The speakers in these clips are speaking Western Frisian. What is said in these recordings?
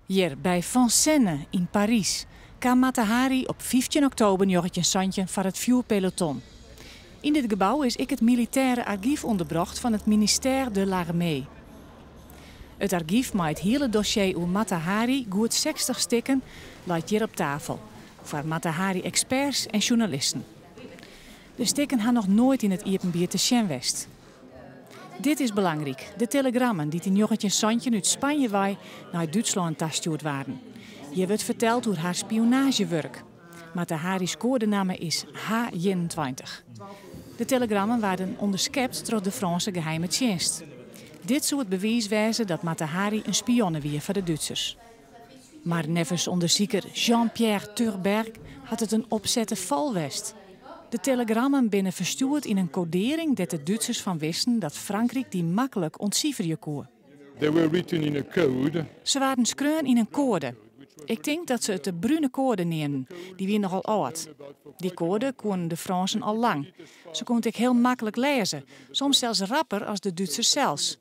Hjir by Vincennes yn Parys kaam Mata Hari op 15 oktober 1917 foar it fjoerpeloton. Yn dit gebou is ek it militêre argyf ûnderbrocht fan it Ministère de l'Armée. It argyf mei it hiele dossier oer Mata Hari, goed 60 stikken, leit hjir op tafel foar Mata Hari-eksperts en sjoernalisten. De stikken ha noch noait yn it iepenbier te sjen west. Dit is belangryk, de telegrammen dy't yn 1917 út Spanje wei nei Dútslân tastjoerd waarden. Hjir wurdt ferteld oer har spionaazjewurk. Mata Hari's koadenamme is H21. De telegrammen waarden ûnderskept troch de Frânske geheime tsjinst. Dit soe it bewiis wêze dat Mata Hari in spionne wie foar de Dútsers. Mar neffens ûndersiker Jean-Pierre Turberg hat it in opsette fal west. De telegrammen binne ferstjoerd yn in kodearring dêr't de Dútsers fan wisten dat Frankryk dy maklik ûntsiferje koe. They were written in a code. Se waarden skreaun yn in koade. Ik tink dat se it de brune koade neamden, dy wie nochal âld. Dy koade koenen de Frânsen al lang. Se koenen it ek hiel maklik lêze, soms sels rapper as de Dútsers sels.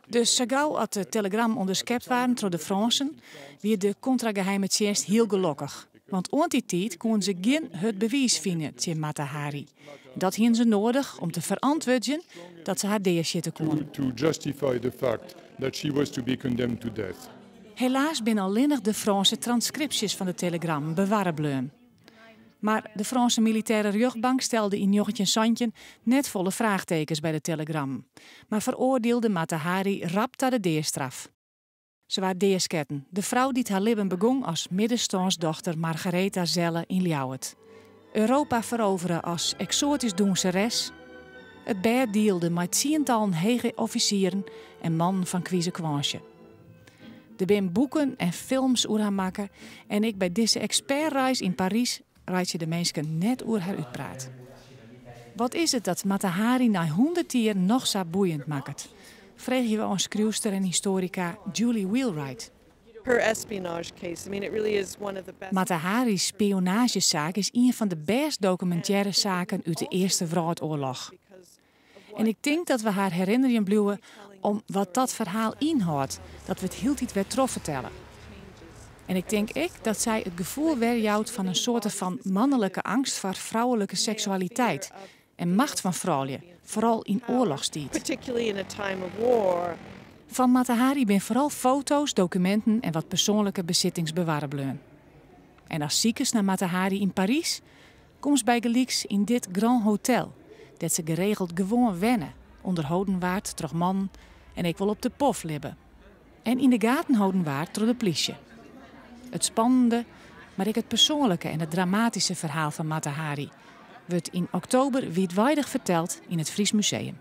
Dus sa gau as de telegrammen ûnderskept waarden troch de Frânsen, wie de kontrageheime tsjinst hiel gelokkich. Want oant dy tiid koenen se gjin hurd bewiis fine tsjin Mata Hari. Dat hienen se nedich om te ferantwurdzjen dat se har deasjitte koenen. To justify the fact that she was to be condemned to death. Helaas binne allinnich de Frânske transkripsjes fan de telegrammen bewarre bleaun. Mar de Frânske militêre rjochtbank stelde yn 1917 net folle fraachtekens by de telegrammen, mar feroardielde Mata Hari rap ta de deastraf. Se waard deasketten, de frou dy't har libben begûn as middenstânsdochter Margaretha Zelle yn Ljouwert. Europa ferovere as eksoatysk dûnseres. It bêd dielde mei tsientallen hege offisieren en mannen fan kwizekwânsje. Der binne boeken en films oer har makke en ek by dizze ekspertreis yn Parys reitsje de minsken net oer har útpraat. Wat is it dat Mata Hari nei 100 jier noch sa boeiend makket? Freegje we oan skriuwster en histoarika Julie Wheelwright. Her espionage case. I mean, it really is one of the best. Mata Hari's spionaazjesaak is ien fan de bêst dokumintearre saken út de Earste Wrâldoarloch. En ik tink dat we har herinnerjen bliuwe om wat dat ferhaal ynhâldt, dat we it hieltyd wer trochfertelle. En ik tink ek dat sy it gefoel werjout fan in soarte fan manlike eangst foar froulike seksualiteit en macht fan froulju, foaral yn oarlochstiid. Particularly in a time of war. Fan Mata Hari binne foaral foto's, dokuminten en wat persoanlike besittings bewarre bleaun. En ast sikest nei Mata Hari yn Parys, komst bygelyks yn dit Grand Hotel, dêr't se geregeld gewoan wenne, ûnderholden waard troch mannen en ek wol op de pof libbe. En yn de gaten holden waard troch de plysje. It spannende, mar ek it persoanlike en it dramatyske ferhaal fan Mata Hari wurdt yn oktober wiidweidich ferteld yn it Fries Museum.